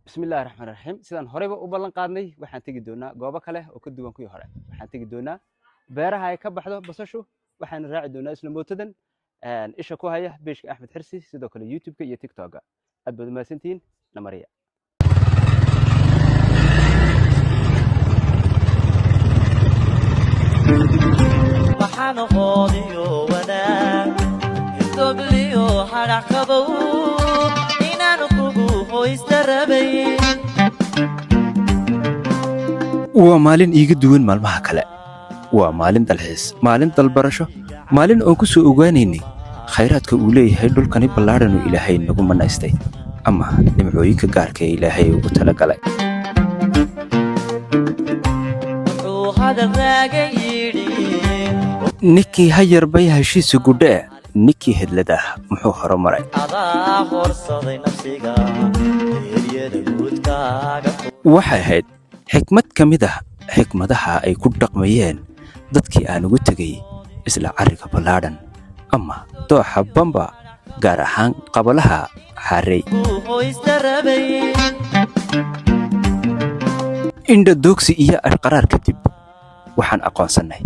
Bismillahi raxmaan raxiim. Sidaan horeyba u ballan qaadnay, waxaan tegi doonaa goobo kale oo ka duwan kuwii hore. Waxaan tegi doonaa beeraha ay ka baxdo basashu. Waxaan raaci doonaa isla mootadan. Isha ku haya page-ka Axmed Xirsi, sidoo kale YouTube-ka iyo TikTok-ga. Aad baad umahadsantihiin. Namariya. Waxaan qoodiyo wanaag dogliyo hadhac qabow inaan kugu hoysta rabay. Waa maalin iiga duwan maalmaha kale. Waa maalin dalxiis, maalin dalbarasho, maalin oon ku soo ogaanaynay khayraadka uu leeyahay dhulkani ballaadhan uu Ilaahay nagu manaystay, ama nimcooyinka gaarka ee Ilaahay ugu talagalay. Wuxuu hadal raaga yidhi: Ninkii ha yarbay heshiisa gudhee, ninkii hedladah muxuu horumaray? Adaa horsaday nafsiga eryada guudkaaga. Waxay ahayd xikmad ka mid ah xikmadaha ay ku dhaqmayeen dadkii aan ugu tegay isla carriga ballaadhan ama dooxa Bamba, gaar ahaan qabalaha Xaarey. Ku hoysta rabay. Indha doogsi iyo ashqaraar kadib, waxaan aqoonsannay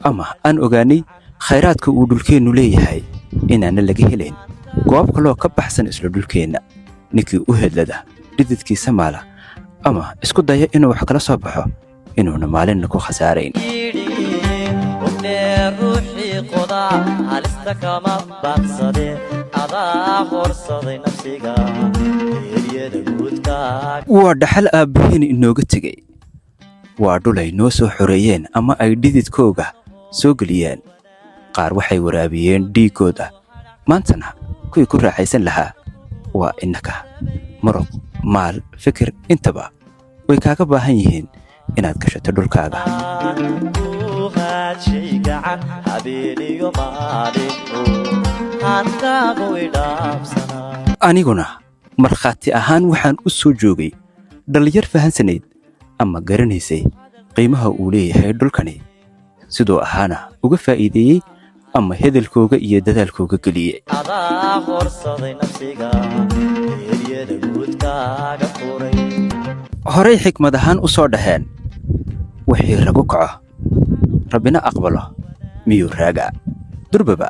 ama aan ogaanay khayraadka uu dhulkeennu leeyahay inaana laga helayn goob kaloo ka baxsan isla dhulkeenna. Ninkii u hedlada, dhididkiisa maala ama isku daya inuu wax kala soo baxo, inuuna maalinna ku khasaarayn. Yidhi ognee ruuxii qoda halista kama baaqsade. Adaa horsaday nafsiga eryada guudkaaga. Waa dhaxal aabbaheen inooga tegey. Waa dhul ay noo soo xoreeyeen ama ay dhididkooga soo geliyeen. Qaar waxay waraabiyeen dhiiggooda. Maantana kuwii ku raaxaysan lahaa waa innaka. Muruq, maal, fikir intaba way kaaga baahan yihiin inaad gashato dhulkaaga. Ku haadshay gacan habeeniyo maalin hantaagu idhaafsanaa. Aniguna markhaati ahaan waxaan u soo joogay dhallinyar fahansanayd ama garanaysay qiimaha uu leeyahay dhulkani, siduu ahaana uga faa'iideeyey ama hedelkooga iyo dadaalkooga geliyey. Adaa horsaday nafsiga eryada guudkaaga furay. Horay xikmad ahaan u soo dhaheen: "Wixii ragu kaco Rabbina aqbalo miyuu raagaa?" Durbaba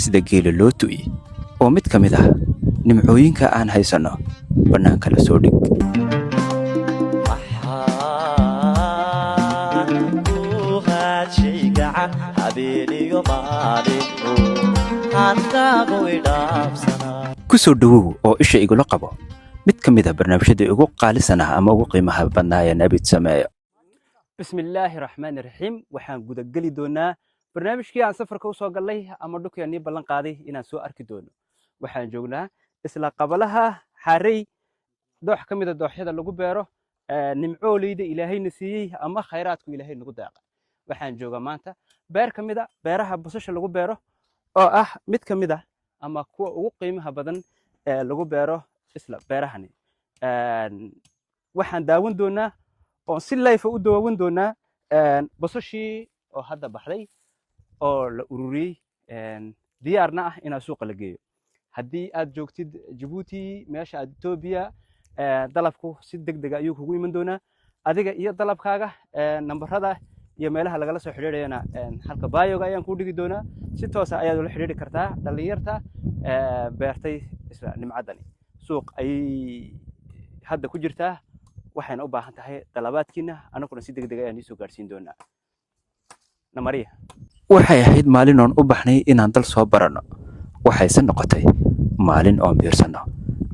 sida geela loo tu'i oo mid ka mid ah nimcooyinka aan haysanno bannaanka la soo dhig. Waxaan ku haadshay gacan habeeniyo maalin hantaagu idhaafsanaa. Ku soo dhowow oo isha igula qabo mid ka mid ah barnaamijyada ugu qaalisan ah ama ugu qiimaha badnaa ee nabid sameeyo. Bismillaahi raxmaani raxiim. Waxaan gudageli doonaa barnaamijkii aan safarka usoo gallay ama dhulkii aan nii ballan qaaday inaan soo arki doono. Waxaan joognaa isla qabalaha Xaarey, doox ka mida dooxyada lagu beero nimcooleyda Ilaahayna siiyey ama khayraadku Ilaahay nagu daaqa. Waxaan joogaa maanta beer ka mid a beeraha basasha lagu beero, oo ah mid ka mid ah ama kuwa ugu qiimaha badan ee lagu beero isla beerahani. Waxaan daawan doonaa oon si live u daawan doonaa basashii oo hadda baxday oo la ururiyey, diyaarna ah inaa suuqa la geeyo. Haddii aad joogtid Jabuuti, meesha aad Etoobiya, dalabku si deg dega ayuu kugu iman doonaa, adiga iyo dalabkaaga. Nambarada iyo meelaha lagala soo xidhiidhayana halka bio-ga ayaan kuu dhigi doonaa. Si toosa ayaad ula xidhiidhi kartaa dhallinyarta beertay isla nimcaddani. Suuq ayay hadda ku jirtaa, waxayna u baahan tahay dalabaadkiina. Anaguna si deg deg ayaan iisoo gaadhsiin doonaa. Namariya. Waxay ahayd maalin oon u baxnay inaan dal soo baranno, waxayse noqotay maalin oon biirsanno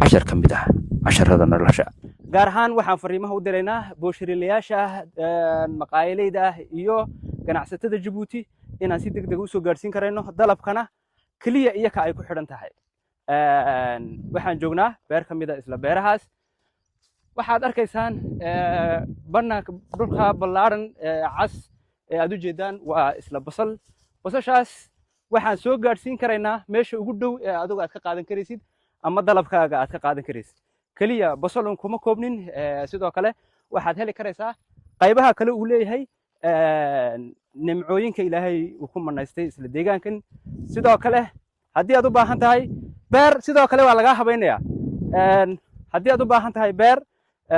cashar ka mid ah casharada nolosha. Gaar ahaan waxaan fariimaha u diraynaa booshariilayaasha, maqaayalayda ah iyo ganacsatada Jabuuti inaan si deg deg usoo gaadhsiin karayno dalabkana, keliya iyaka ay ku xidhan tahay. Waxaan joognaa beer ka mid a isla beerahaas. Waxaad arkaysaan banaanka dhulka ballaaran cas ee aad u jeedaan waa isla basal. Basashaas waxaan soo gaadhsiin karaynaa meesha ugu dhow ee adigu aad ka qaadan karaysid ama dalabkaaga aad ka qaadan karaysid. Keliya basal un kuma koobnin, sidoo kale waxaad heli karaysaa qaybaha kale uu leeyahay nimcooyinka Ilaahay uu ku manaystay isla deegaankan. Sidoo kale haddii aad u baahan tahay beer, sidoo kale waa lagaa habaynayaa. Haddii aad u baahan tahay beer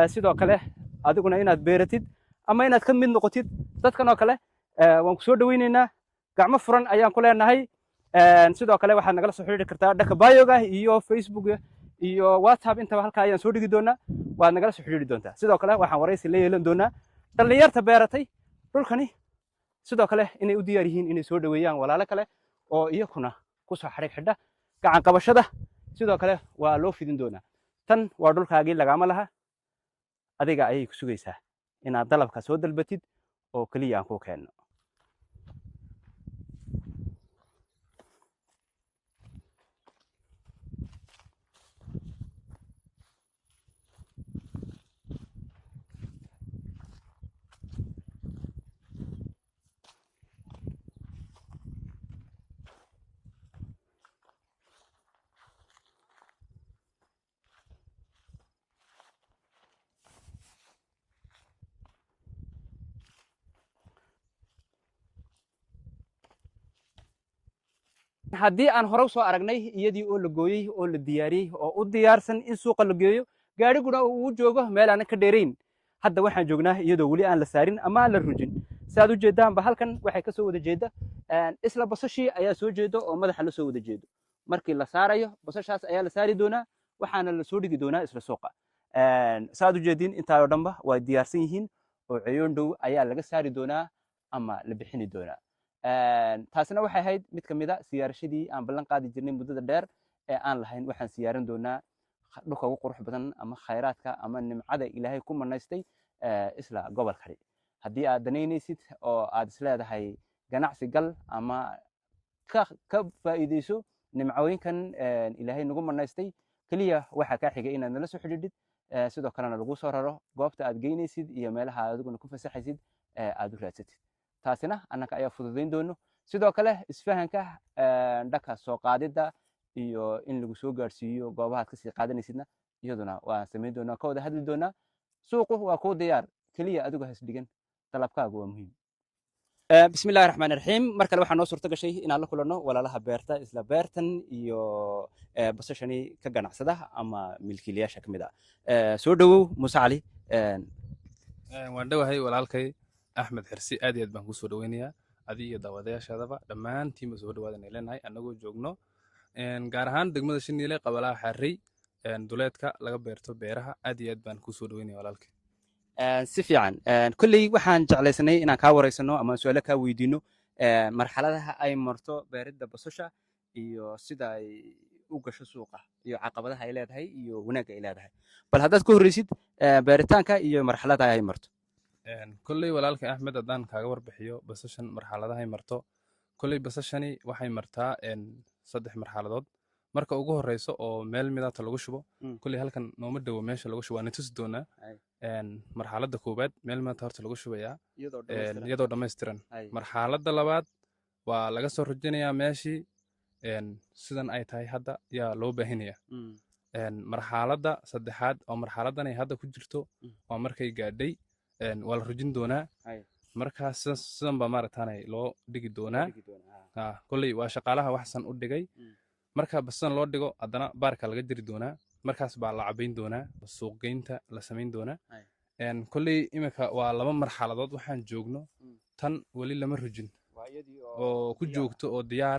Sidoo kale adiguna inaad beeratid ama inaad ka mid noqotid dadkan oo kale, waan ku soo dhoweynaynaa, gacmo furan ayaan ku leenahay. Sidoo kale waxaad nagala soo xiriiri kartaa dhanka bio-ga iyo Facebook iyo WhatsApp, intaba halkaa ayaan soo dhigi doonaa, waad nagala soo xiriiri doontaa. Sidoo kale waxaan waraysi la yeelan doonaa dhallinyarta beeratay dhulkani, sidoo kale inay u diyaar yihiin inay soo dhoweeyaan walaalo kale oo iyakuna kusoo xadhig xidha gacan qabashada. Sidoo kale waa loo fidin doonaa. Tan waa dhulkaagii, lagaama laha, adiga ayay ku sugaysaa inaad dalabka soo dalbatid oo keliya aan kuu keenno. Haddii aan hore usoo aragnay iyadii oo la gooyey oo la diyaariyey oo u diyaarsan in suuqa la geeyo, gaadhiguna uu joogo meel aanan ka dheerayn, hadda waxaan joognaa iyadoo weli aan la saarin ama aan la rujin. Si aad u jeedaanba, halkan waxay kasoo wada jeeda isla basashii ayaa soo jeedo oo madaxa la soo wada jeedo. Markii la saarayo basashaas ayaa la saari doonaa, waxaana la soo dhigi doonaa isla suuqa. Saad u jeediin, intaayoo dhanba waa diyaarsan yihiin oo ceyoon dhow ayaa laga saari doonaa ama la bixini doonaa. Taasina waxay ahayd mid ka mid a siyaarashadii aan ballan qaadi jirnay muddada dheer ee aan lahayn waxaan siyaaran doonaa dhulka ugu qurux badan ama khayraadka ama nimcada Ilaahay ku manaystay isla gobolkani. Haddii aad danaynaysid oo aad isleedahay ganacsi gal ama ka faa'iidayso nimcooyinkan Ilaahay nagu manaystay, keliya waxaa kaa xigay inaad nala soo xidhiidhid, sidoo kalena lagu soo raro goobta aad geynaysid iyo meelaha aad adiguna ku fasaxaysid aad u raadsatid. Taasina annaka ayaa fududayn doono. Sidoo kale isfahanka dhanka soo qaadidda iyo in lagu soo gaarsiiyo goobahaad kasii qaadanaysidna iyaduna waan samayn doonaa, ka wada hadli doonaa. Suuqu waa kuu diyaar, keliya adigu hasdhigan, dalabkaagu waa muhiim. Bismi illahi raxmaan raxiim. Mar kale waxaa noo suurto gashay inaan la kulanno walaalaha beerta isla beertan iyo basashani ka ganacsada ama milkiilayaasha ka mid ah. Soo dhowow, Muuse Cali. Waan dhowahay walaalkay Axmed Xirsi, aad iyo aad baan kusoo dhoweynayaa adi iyo daawadayaashaadaba, dhammaantiinba soo dhawaadan ay leenahay. Annagoo joogno gaar ahaan degmada Shiniile, qabalaha Xarey, duleedka laga beerto beeraha, aad iyo aad baan kusoo dhoweynaya walaalkay. Si fiican. Kolley waxaan jeclaysanay inaan kaa wareysano ama su-aalo kaa weydiino marxaladaha ay marto beeridda basasha iyo sida ay u gasho suuqa iyo caqabadaha ay leedahay iyo wanaagga ay leedahay. Bal haddaad ku horreysid beeritaanka iyo marxaladaha ay marto. Kolley walaalkay Axmed, haddaan kaaga warbixiyo basashan marxaladahay marto, kolley basashani waxay martaa 3 marxaladood. Marka ugu horeyso oo meel midaata lagu shubo, kolley halkan nooma dhowo meesha lagu shubo, waan tusi doonaa. Marxaladda koowaad meel midaata horta lagu shubayaa iyadoo dhammaystiran. Marxaladda labaad waa laga soo rujinayaa meeshii, sidan ay tahay hadda yaa loo baahinayaa. Marxaladda saddexaad oo marxaladdan ay hadda ku jirto waa markay gaadhay, waa la rujin doonaa. Markaas sidan baa maaragtaanay loo dhigi doonaa. Kolley waa shaqaalaha waxsan u dhigay. Marka sidan loo dhigo, haddana baarka laga jiri doonaa, markaas baa la cabayn doonaa, suuqgeynta la samayn doonaa. Kolley iminka waa 2 marxaladood waxaan joogno. Tan weli lama rujin oo ku joogto oo diyaar.